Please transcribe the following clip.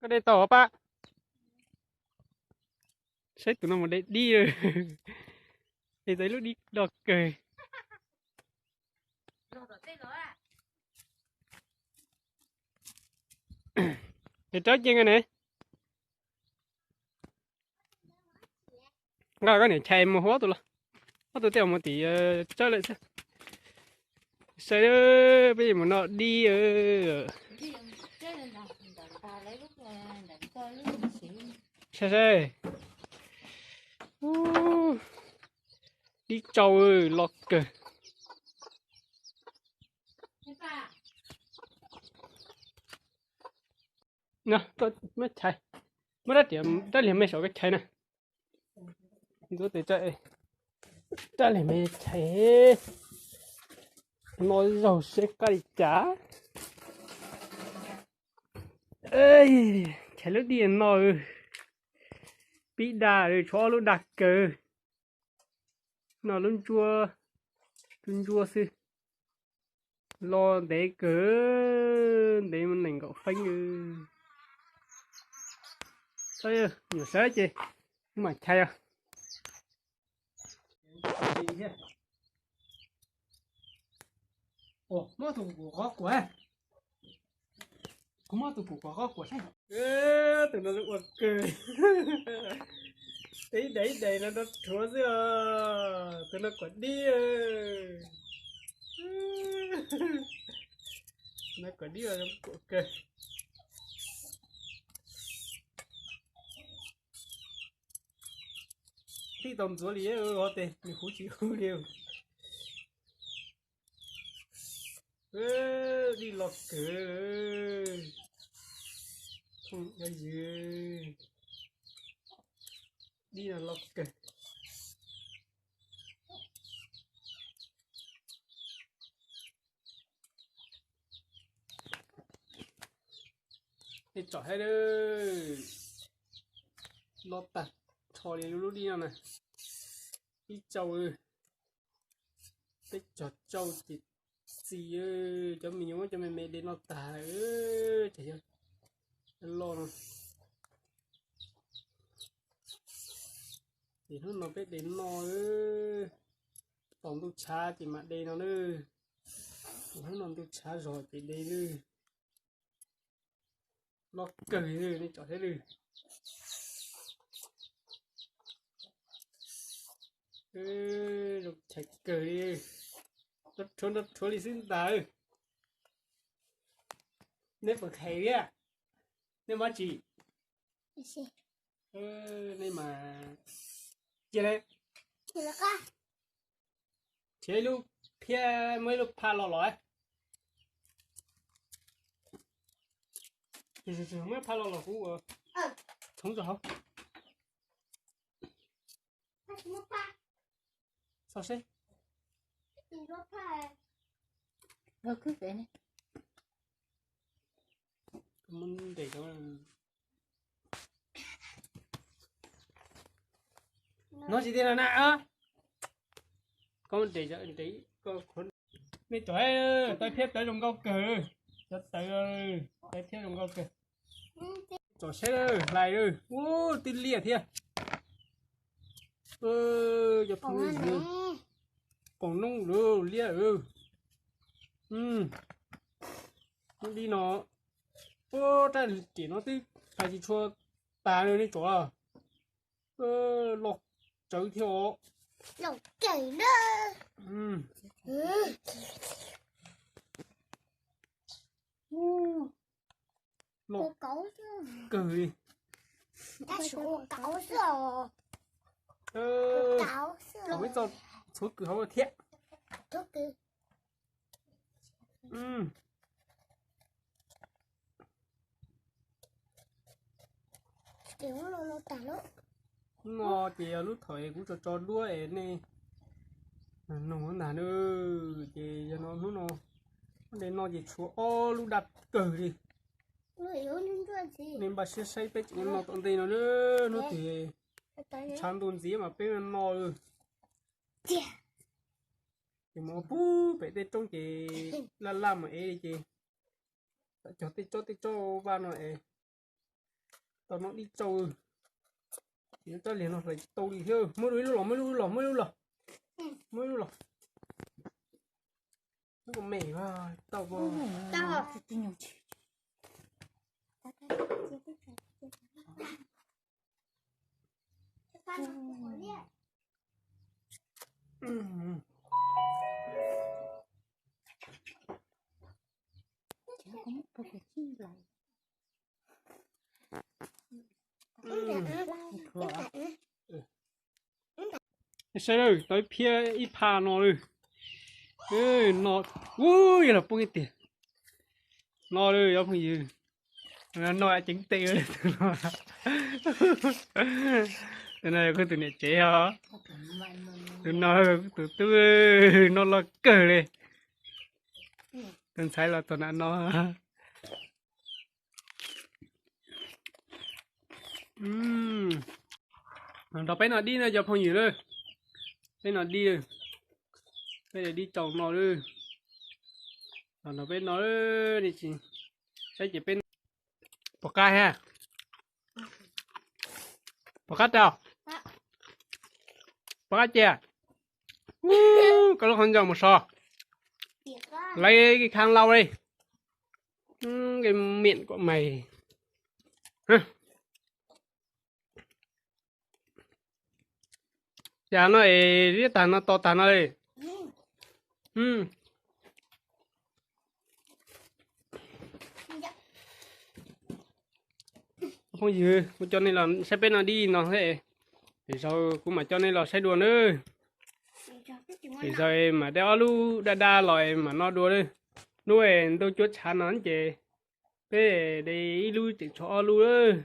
De tau pab. Saib tus no mus de dib. Es tau ib lub dib loj kawg. Es rab cia ne. Nqa koj niam chais mus hu ob tug los, ob tug tej zaum mus tim tsawb lawm xwb. Saib, peb mus noj dib. Saib saib, dib tsau loj kawg. Muab rab liag me saum koj chais na. Ntuv tes rab liag me chais, no zaug seb qab li cas. Chais lub dib no, pib dag, tshuav ob lub dag kawg. No lub ntsuab, lub ntsuab xwb. Los ntev kawg, ntev nees nkaum feeb. Nyuam sawv ces mam chais os. Muab tus kum qhov kuam, kuv muab tus kum qhov kuam saib. Tus no ua kawg, ib daim ib daim no rhuav xwb os. Tus no kuam dib. No kuam dib, kuam kawg. Tij tau ntxuav li, tes nws huv tsis huv li. Dib los kawg. Dib los kawg. Tsom saib, los tag nrho li lub dib no na. Ib tsau, peb cog tsau ces txi, cov me nyuam cov me me de noj tag, ces yog loj no. Ces hnub no peb de noj, tos ntuj tshav ces mam de no na. Ces hnub no ntuj tshav zog ces de lawm. Loj kawg li, nej tsom saib lawm. Zoo chais kawg li, nrov rhuav nrov rhuav li xwb ntag. Nej puas kheev thiab? Nej muab tsis? Nej mas cia li. Nrhiav ib lub phiab, muab ib lub phaj los los. Muab phaj los los kuv txhoov rau hauv. Xauj seb. No tsis tias na, koj nres, nej tsom, tawv phiab tawv zoo nkauj kawg, cov tawv, tawv phiab zoo nkauj kawg. Tsom saib hlais, ua tib liaj thiab. Cov phooj ywg, poom noob lawm liab. Lub dib no, ua rab riam no twb hlais tsis tshua tas li nej tsom. Loj tsawv thiab os. Loj kawg li. Thaum ib txoj txhuv kws hauv thiab. No ces yog lub thaum es kuv tso tso duab es nej nug ntag na. Ces yog no hnub no de no ces tshuav ob lub daj kawg li. Nej npaj siab saib peb tseem no tom ntej no na. Hnub twg tshav ntuj ntxiv mas peb no. Ces mus pub pem tej roob ces laj laj mus ev li ces cog tej tsob tej tsob vaj no es Tau no dib tsau. Tsis txawj liag no hlais tau li thiab. Muab ib lub los, muab ib lub los, muab ib lub los. Muab ib lub los. Lub me tau. Saib lawm, tau ib phiab ib pha no lawm. No, ub, yog los poob ib tiag. No lawm cov phooj ywg. No ceev tes. Tus no yog kuv tus niam tsev os. Tus no tus tub no loj kawg li. Tus ntxhais los txog nram no. Nrog peb noj dib no cov phooj ywg lawm. Peb noj dib, peb dib tsaus no lawm. Nrog peb noj, saib ces peb noj. Puas qab thiab? Puas qab rau? Puas qab cia? Koj lub qhov ncauj mus so. Lawv khab lauj li. Cái miệng của mày. Cas no es liab tag no to tag no li. Phooj ywg, kuv coj nej los saib peb noj dib no thiab. Lwm zaus kuv mam coj nej los saib dua nawb. Lwm zaus mam de ob lub daj daj los mam noj dua nawb. Hnub ntuj cuab tshav no ces peb de ib lub tseem tshuav ob lub lawm.